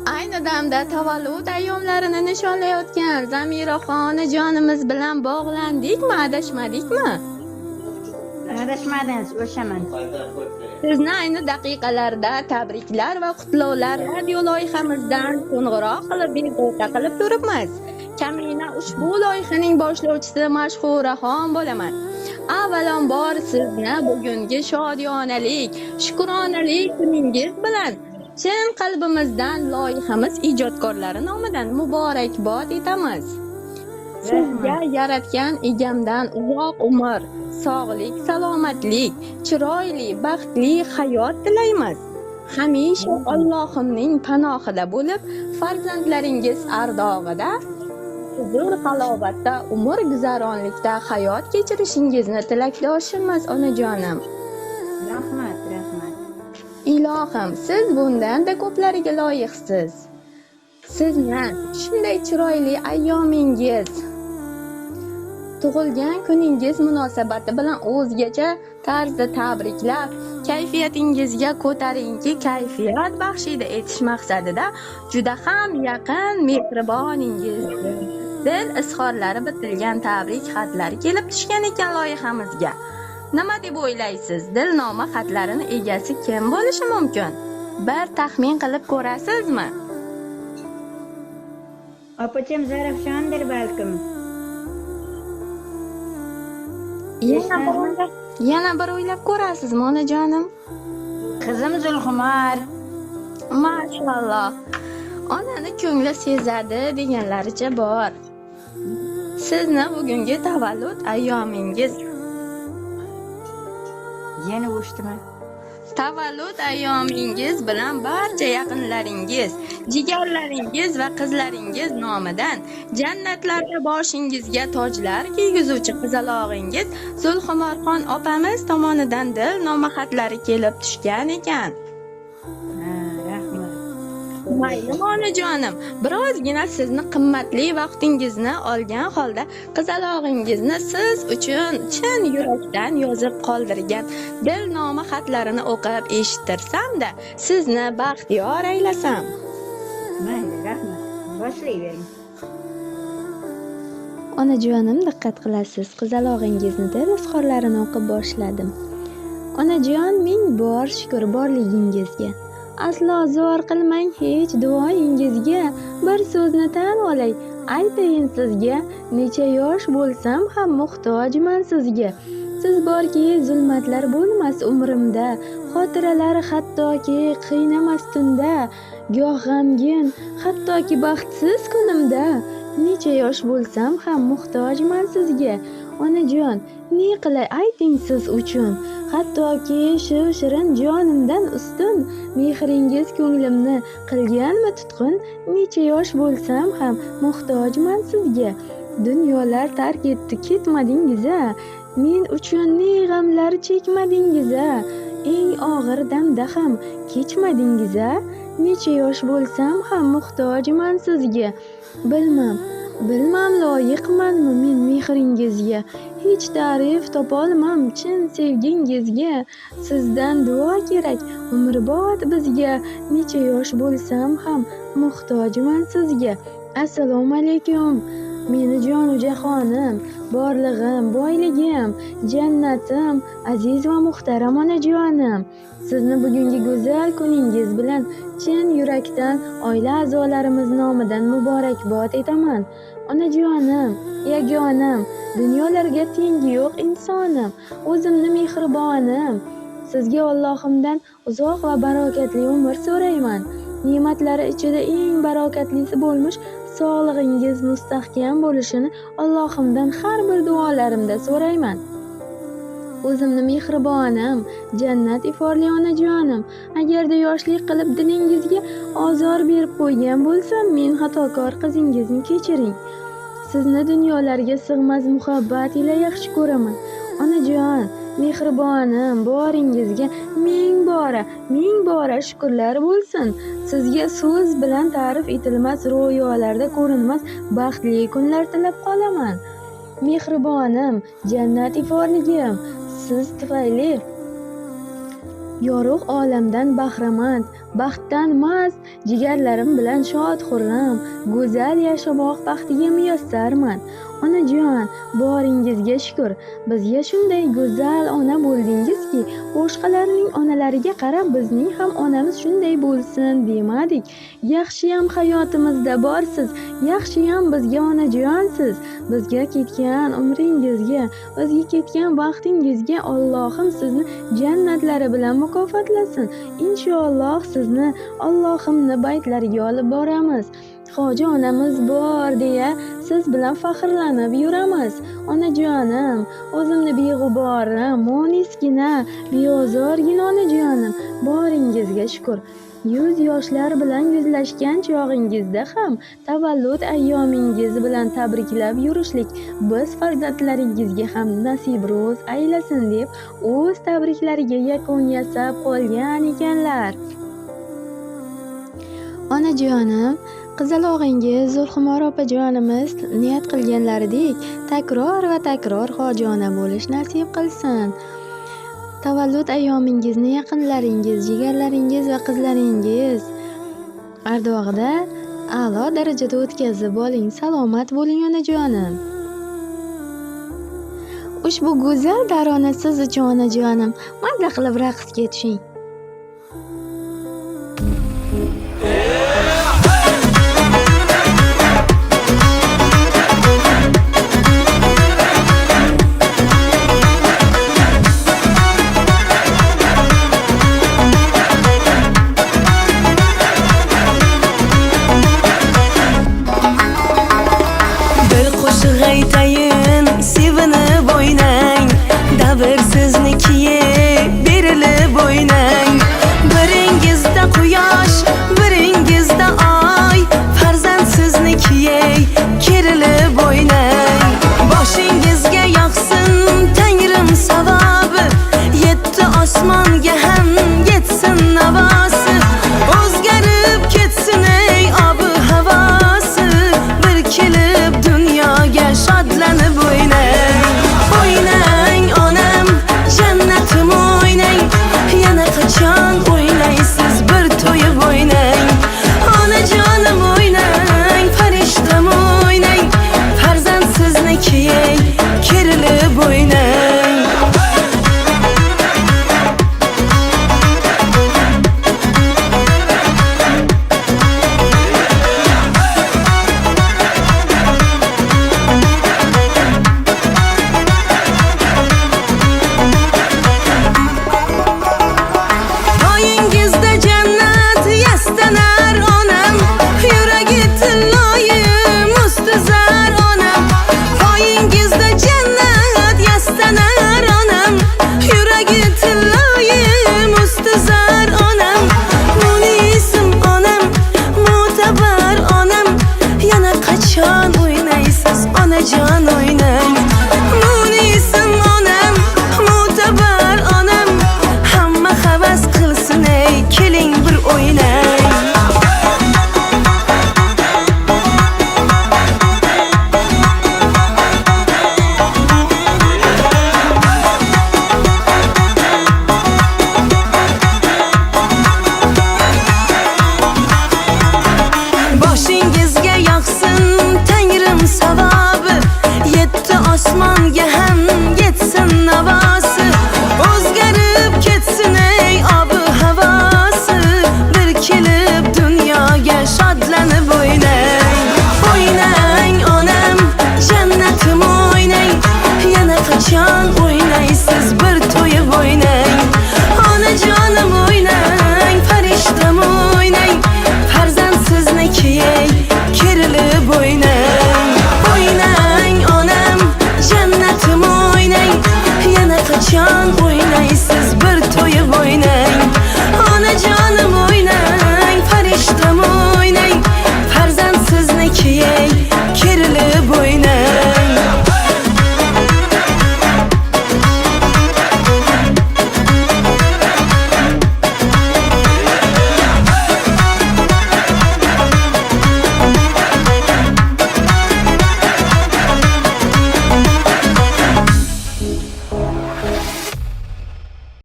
Ayni damda tavallud ayyomlarini nishonlayotgan Zamiraxonajonimiz bilan bog'landikmi, adashmadikmi? Adashmadingiz, o'shaman. Sizni ayni daqiqalarda tabriklar va qutlovlar radio loyihamizdan qo'ng'iroq qilib bezovta qilib turibmiz. Kamina ushbu loyihaning boshlovchisi Mashhuraxon bo'laman. Avvalambor sizni bugungi shodiyonalik, shukronalik kuningiz bilan chin qalbimizdan loyihamiz ijodkorlari nomidan muborakbod etamiz. Sizga yaratgan egamdan uzoq umr, sog'lik, salomatlik, chiroyli, baxtli hayot tilaymiz. Hamisha Allohimning panohida bo'lib, farzandlaringiz ardog'ida, huzur halovatda, umr guzaronlikda hayot kechirishingizni tilakdoshimiz, onajonim. Rahmat, rahmat. Ilohim, siz bundan-da ko'plariga loyiqsiz. Sizni shunday chiroyli ayyomingiz, tug'ilgan kuningiz munosabati bilan o'zgacha tarzda tabriklab, kayfiyatingizga ko'tarinki kayfiyat baxshida etish maqsadida juda ham yaqin mehriboningiz dil izhorlari bitilgan tabrik xatlari kelib tushgan ekan loyihamizga. Nima deb o'ylaysiz? Dilnoma xatlarini egasi kim bo'lishi mumkin? Bir taxmin qilib ko'rasizmi? Opacham Zarafshondir balkim. Yana bir o'ylab ko'rasizmi, onajonim? Qizim Zulxumor. Mashalloh. Onani ko'ngli sezadi deganlaricha bor. Sizni bugungi tavallud ayyomingiz yana o'shdimi? Tavallud ayyomingiz bilan barcha yaqinlaringiz, jigarlaringiz va qizlaringiz nomidan jannatlarda boshingizga tojlar kiygizuvchi qizalog'ingiz Zulxumorxon opamiz tomonidan dilnoma xatlari kelib tushgan ekan. Ha, rahmat. Mayli onajonim, birozgina sizni qimmatli vaqtingizni olgan holda qizalog'ingizni siz uchun chin yurakdan yozib qoldirgan dilnoma xatlarini o'qib eshittirsam-da, sizni baxtiyor aylasam. Mayli, rahmat. Boshlayvering. Onajonim, diqqat qilasiz, qizalog'ingizni dil izhorlarini o'qib boshladim. Onajon, ming bor shukr borligingizga. Aslo zor qilmang hech duoyingizga. Bir so'zni tan olay, aytayin sizga, necha yosh bo'lsam ham muhtojman sizga. Siz borki zulmatlar bo'lmas umrimda, xotiralar hattoki qiynamas tunda, goh g'amgin, hattoki baxtsiz kunimda. Necha yosh bo'lsam ham muhtojman sizga. Onajon, ne qilay ayting siz uchun, hattoki shu shirin jonimdan ustun. Mehringiz ko'nglimni qilganmi tutqun, necha yosh bo'lsam ham muhtojman sizga. Dunyolar tark etdi ketmadingiz-a, men uchun ne g'amlar chekmadingiz-a, eng og'ir damda ham kechmadingiz-a, necha yosh bo'lsam ham muhtojman sizga. Bilmam, bilmam loyiqmanmi men mehringizga, hech ta'rif topolmam chin sevgingizga. Sizdan duo kerak umrbod bizga, necha yosh bo'lsam ham muhtojman sizga. Assalomu alaykum, meni jonu jahonim, borlig'im, boyligim, jannatim, aziz va muhtaram onajonim. Sizni bugungi go'zal kuningiz bilan chin yurakdan oila a'zolarimiz nomidan muborakbod etaman. Onajonim, yagonam, dunyolarga tengi yo'q insonim, o'zimni mehribonim. Sizga Allohimdan uzoq va barokatli umr so'rayman. Ne'matlari ichida eng barokatlisi bo'lmish sog'lig'ingiz mustahkam bo'lishini Allohimdan har bir duolarimda so'rayman. O'zimni mehribonim, jannat iforli onajonim, agarda yoshlik qilib dilingizga ozor berib qo'ygan bo'lsam, men xatokor qizingizni kechiring. Sizni dunyolarga sig'mas muhabbat ila yaxshi ko'raman. Onajon, mehribonim, boringizga ming bora, ming bora shukrlar bo'lsin. Sizga so'z bilan ta'rif etilmas ro'yolarda ko'rinmas baxtli kunlar tilab qolaman. Mehribonim, jannat iforligim, siz tufayli yorug' olamdan bahramand, Baxtdan mast, jigarlarim bilan shod xurram, go'zal yashamoq baxtiga muyassarman. Onajon, boringizga shukur, bizga shunday go'zal ona bo'ldingizki, boshqalarning onalariga qarab bizning ham onamiz shunday bo'lsin demadik. Yaxshiyam hayotimizda borsiz, yaxshiyam bizga onajonsiz. Bizga ketgan umringizga, bizga ketgan vaqtingizga Allohim sizni jannatlari bilan mukofotlasin. Inshaalloh sizni Allohimni baytlariga olib boramiz. Hoji onamiz bor deya siz bilan faxrlanib yuramiz. Onajonim, o'zimni beg'uborim, munisgina, beozorgina onajonim, boringizga shukur. 100 yoshlar bilan yuzlashgan chog'ingizda ham tavallud ayyomingiz bilan tabriklab yurishlik biz farzandlaringizga ham nasib ro'z aylasin deb o'z tabriklariga yakun yasab qolgan ekanlar. Onajonim, qizalog'ingiz Zulxumor opajonimiz niyat qilganlaridek takror va takror hoji ona bo'lish nasib qilsin. Tavallud ayyomingizni yaqinlaringiz, jigarlaringiz va qizlaringiz ardog'ida a'lo darajada o'tkazib oling. Salomat bo'ling onajonim. Ushbu go'zal tarona siz uchun onajonim. Mazza qilib raqsga tushing.